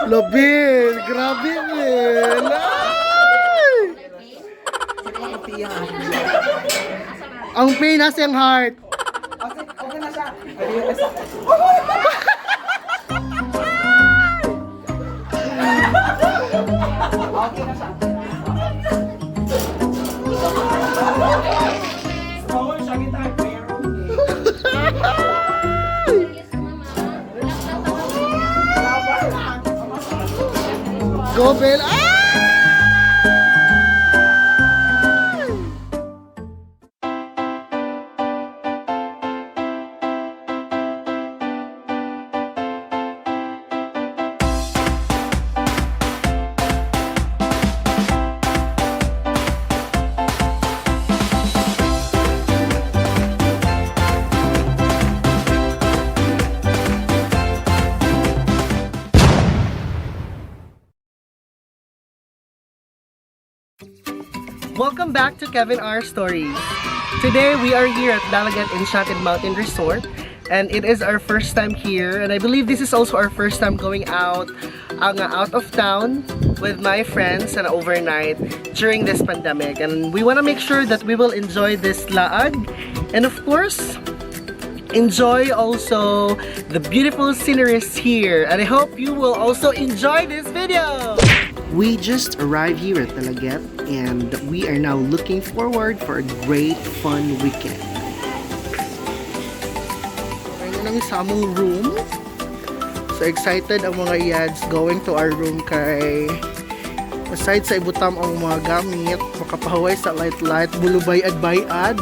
Labi! Grabe, Mel! Ay! Ang pain nasa yung heart. Okay na siya. Okay na siya. Small siya kita pero. Go, Bel! Ah! Welcome back to Kevin R. Stories. Today we are here at Dalagan Enchanted Mountain Resort, and it is our first time here, and I believe this is also our first time going out ang out of town with my friends and overnight during this pandemic, and we want to make sure that we will enjoy this laag and, of course, enjoy also the beautiful sceneries here, and I hope you will also enjoy this video. We just arrived here at Dalaguete and we are now looking forward for a great fun weekend. Ayun ang sa among room. So excited ang mga yads going to our room kay aside sa ibutam ang mga gamit, makapahuway sa light light, bulubay at bayad.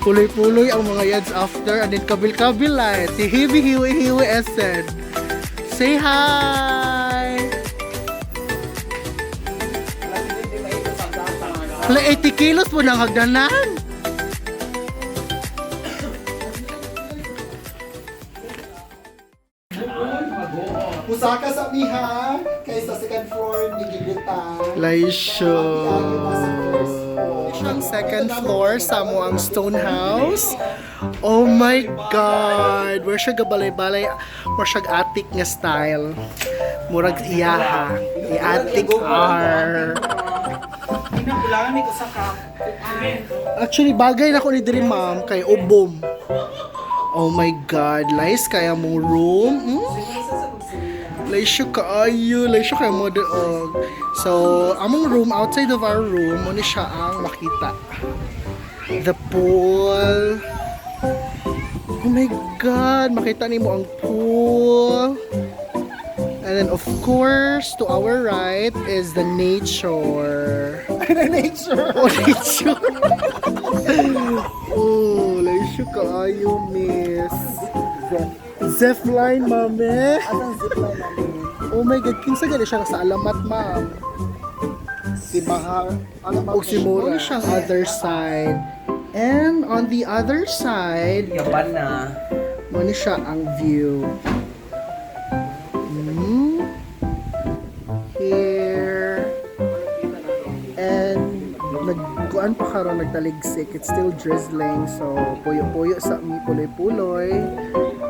Puloy-puloy ang mga yads after and then kabil-kabil light. Si Hibi Hiwi Hiwi Essen. Say hi! Hala, 80 kilos po ng hagdanan! Pusaka sa miha kaysa second floor ni Gigutan. Laisyo. Siyang second floor sa mo ang stone house. Oh my God! Where siya gabalay-balay, where siya attic nga style. Murag iyaha. I-attic R. Pinakulangan ni ko sa ka. Actually, bagay na ko ni diri, ma'am, kay ubom. Oh my God, lice kaya mong room. Hmm? Laisyo kaayo, laisyo kaya mo doog. So, among room, outside of our room, mo ni siya ang makita. The pool. Oh my God, makita nimo ang pool. And then, of course, to our right is the nature. The nature. Oh, nature. Oh, laisyo kaayo, miss. Zepline, mame. Anong zipline namin? Oh my God, kinsa gali siya sa alamat, ma'am? Si Bahar. Ano ba? Og si Mura. Siyang other side. And on the other side, Yaban na. mo ni siya ang view. Here. And nagkuan pa karon, nagtaligsik. It's still drizzling, so puyo-puyo sa mi, puloy-puloy.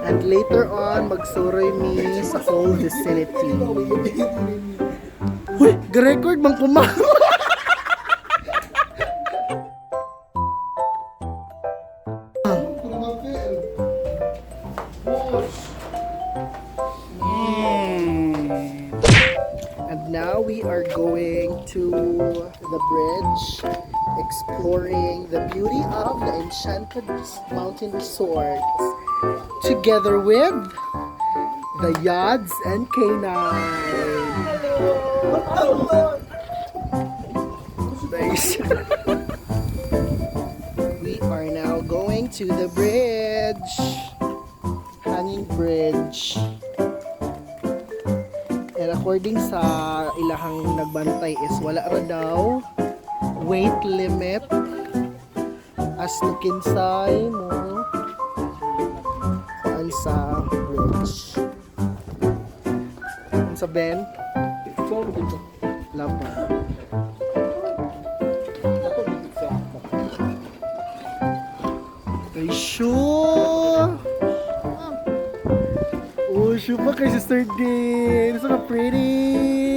And later on, magsuroy mi sa whole vicinity. Uy, record bang kuma? And now we are going to the bridge, exploring the beauty of the Enchanted Mountain Resort together with the Yads and K9. Nice. We are now going to the bridge, hanging bridge. And according sa ilahang nagbantay is wala ra daw weight limit as to kinsay mo kuan sa bridge. Sa Ben? Lapa. Ay, sure! Oh, shoot pa kay Sister Dean. So pretty.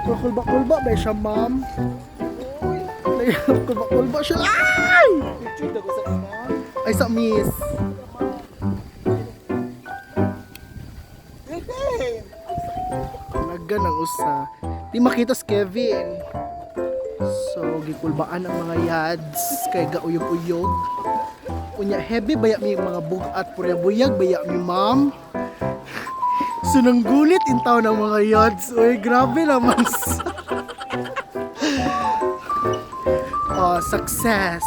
So, kulba-kulba ba siya, ma'am? Kulba-kulba siya. Ay! Picture daw ko sa ina. Ay, sa miss. Kevin! Kalagan ang usa. Di makita si Kevin. So, gikulbaan ang mga yads kay gauyog-uyog. Unya, heavy baya mi mga bugat purya buyag baya mi ma'am. So, nanggulit in town ang mga yads. Uy, grabe naman. Oh, success.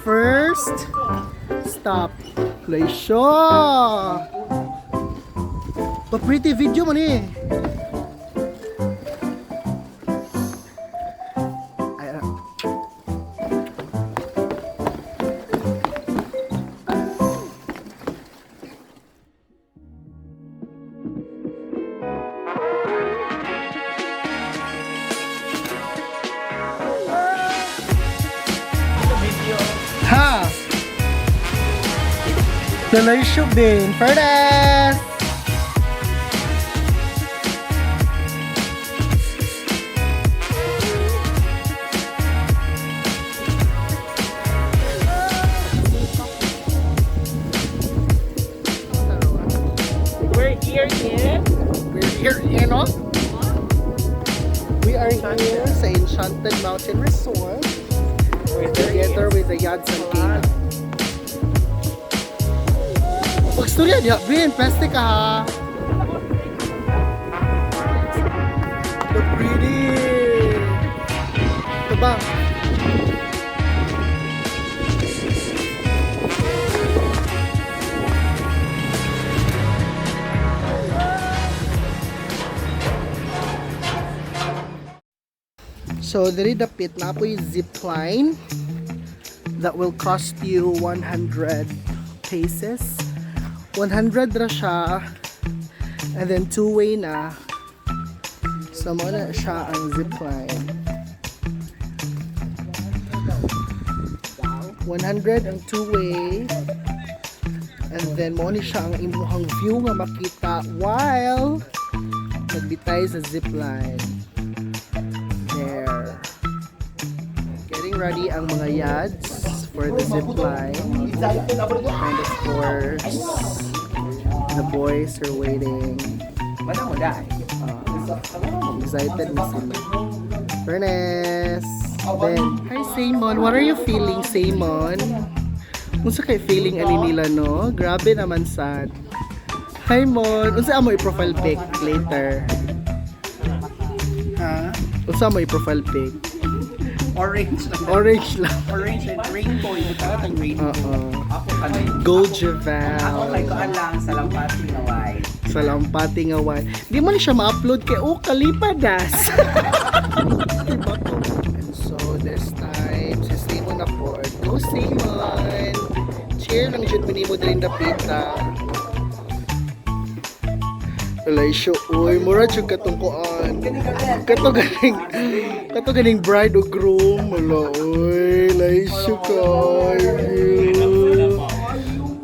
First stop. Laysyo! Pa-pretty video man eh. Ay, ah. Ha! Tuloy shubin. Ferdes! We're here in We're here, you know? We are here sa Enchanted Mountain Resort together with the Yadsan Kingdom. Pagstorya niya, Bin, peste ka ha. The pretty. Ito ba? So, diri dapit na po yung zip line that will cost you 100 pesos. 100 ra siya. And then two-way na. So, mo na siya ang zip line. 100 ang two-way. And then, mo ni siya ang imuhang view nga makita while nagbitay sa zip line. There. Getting ready ang mga yads for the zip line. Excited ako rin. And of course, the boys are waiting. Wala mo dai. Excited na sila. Ernest! Ben. Hi, Simon. What are you feeling, Simon? Unsa kay feeling ani nila, no? Grabe naman sad. Hi, Mon. Unsa amo i-profile pic later? Ha? Unsa mo i-profile pic? Orange lang. Orange lang. Orange and rainbow. Yung tawag ang rainbow. Oo. Ako kanay. Go Ako Javel. kay ko lang sa lampati na white. Sa lampati nga white. Di man siya ma-upload kay oh kalipadas. And so this time si Simon na po. Go Simon! Cheer lang jud minimo diri dapita. Alay siya, uy, mura jud katong kuan. Kato ganing bride o groom, wala, uy, lay siya kayo.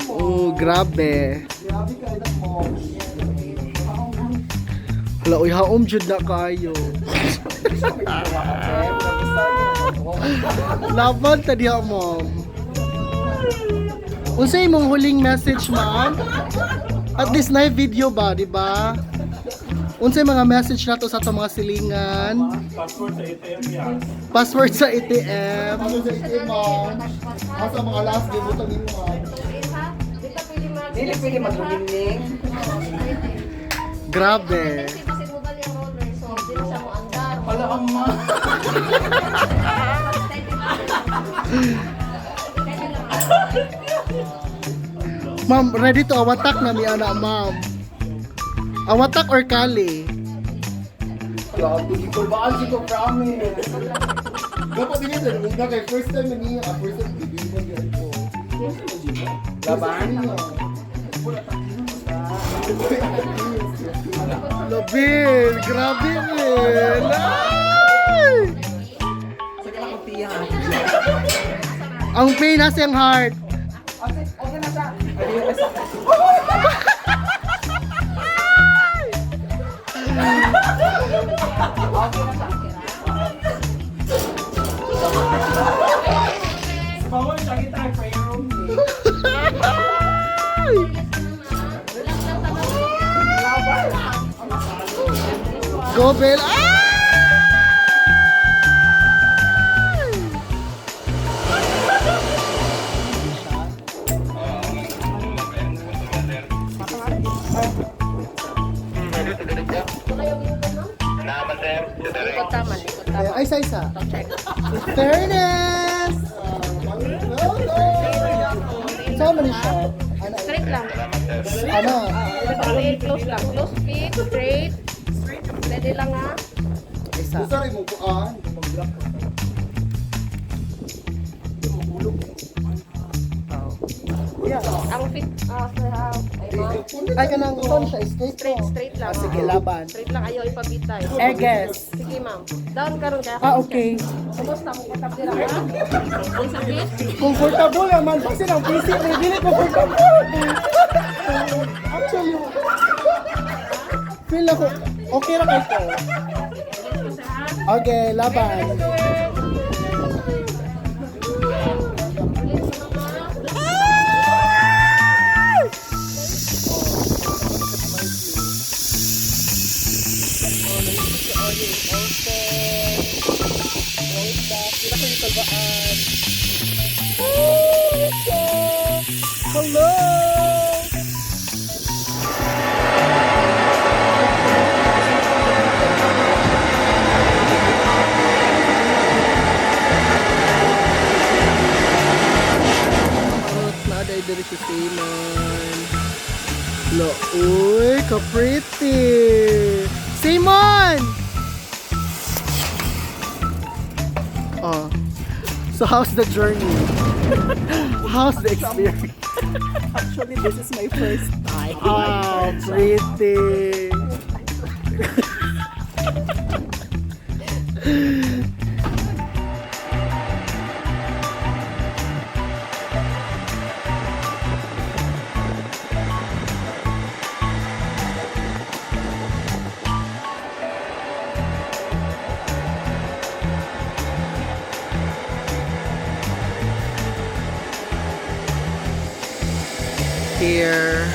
Oh, grabe. Grabe ka na mo. Hala, uy, haom jud na kayo. Laban ta diha, ma'am. Unsa imong huling message, ma'am? At least na video ba, di ba? Unsay mga message nato sa atong mga silingan? Password sa ATM yan. Password sa ATM. Ano sa itim mo? Asa mga last game mo tangin mo. Dili pwede maglugin. Grabe. Kasi mobile yung roller, so hindi na siya mo andar. Wala ang ma. Ma'am, ready to awatak na mi ana, ma'am. Awatak or kali? Grabe, di ko ba? Di ko promise. Dapat din yun, una kay first time na niya, ah, first time bibili mo yun ko. Laban? Labil, grabe Mel. Ay! Sa kala ko tiya. Ang pain nasa yung heart. Okay, okay na siya. Ay, di na siya. Go, Bel. Ah! Likod tama, likod tama. Ay, isa, isa. Fairness! No, no. Saan man siya? Ana, Straight lang. ana. Straight, close lang. Close feet, straight. Steady lang ha. Isa. Gusto rin mo kuan. Mag-block. Yeah. Ang fit, ay ma'am. Ay, kanang ton siya. Straight Straight, ko. straight lang. Ah, sige, laban. Straight lang, ayaw ipabitay. Eges. Sige ma'am. Down karon kaya. Ah, okay. Kumusta mo katab dira ha? Ang sakit? Comfortable naman. Kasi ng PC, may dili comfortable. Actually, feel ako, okay ra kayo ko. Okay, laban. Hello! Naaday diri si Simon. Lo, uy, ka-pretty! Simon! Oh. So how's the journey? How's the experience? Actually, this is my first time. Oh, pretty. Here.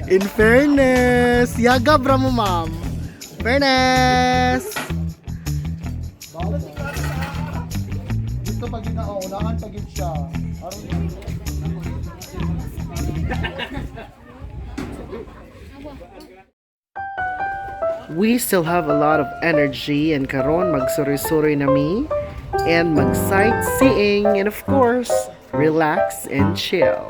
In fairness, yaga bra mo, ma'am. Fairness! Dito pag unahan pag yun siya. Aron. We still have a lot of energy and karon magsuroy-suroy na mi and mag-sightseeing and of course, relax and chill.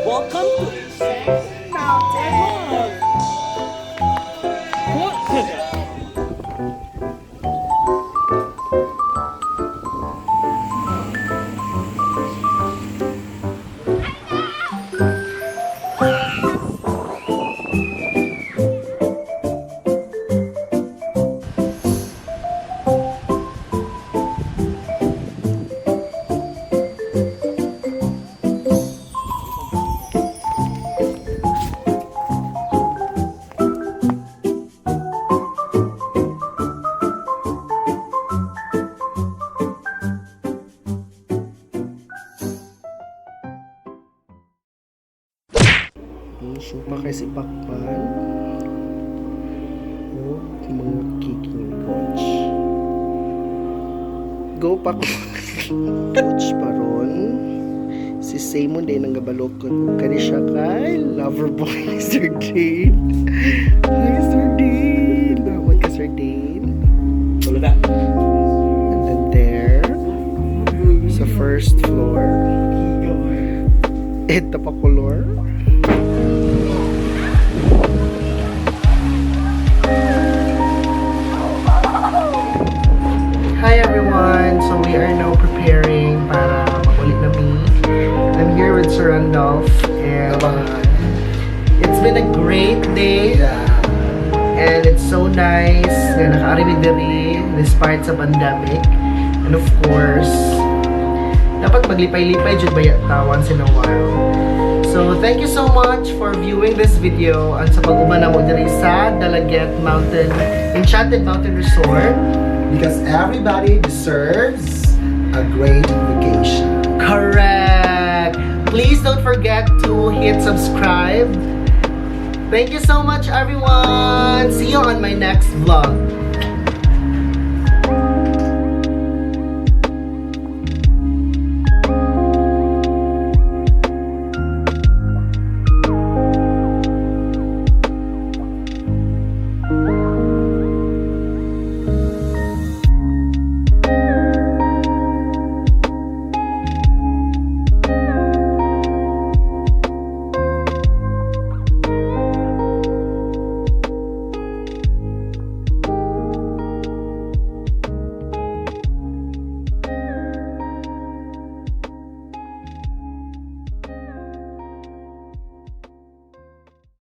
Welcome to Enchanted Mountain. Supa kay si Pakpan. O, mga kicking ni Coach. Go, Pak. Coach paron. Si Simon din ang gabalokon. Kani siya kay lover boy ni Sir Dane. Hi, Sir Dane. Naman ka, Sir Dane. Wala na. And then there, sa first floor. Ito pa color. Hi everyone! So we are now preparing para makulit na mi. I'm here with Sir Randolph and it's been a great day. And it's so nice na nakaarimi diri despite sa pandemic. And of course, dapat maglipay-lipay jud ba ta once in a while. So, thank you so much for viewing this video and sa pag-uban namo diri sa Dalaguete Mountain Enchanted Mountain Resort. Because everybody deserves a great vacation. Correct! Please don't forget to hit subscribe. Thank you so much, everyone! See you on my next vlog.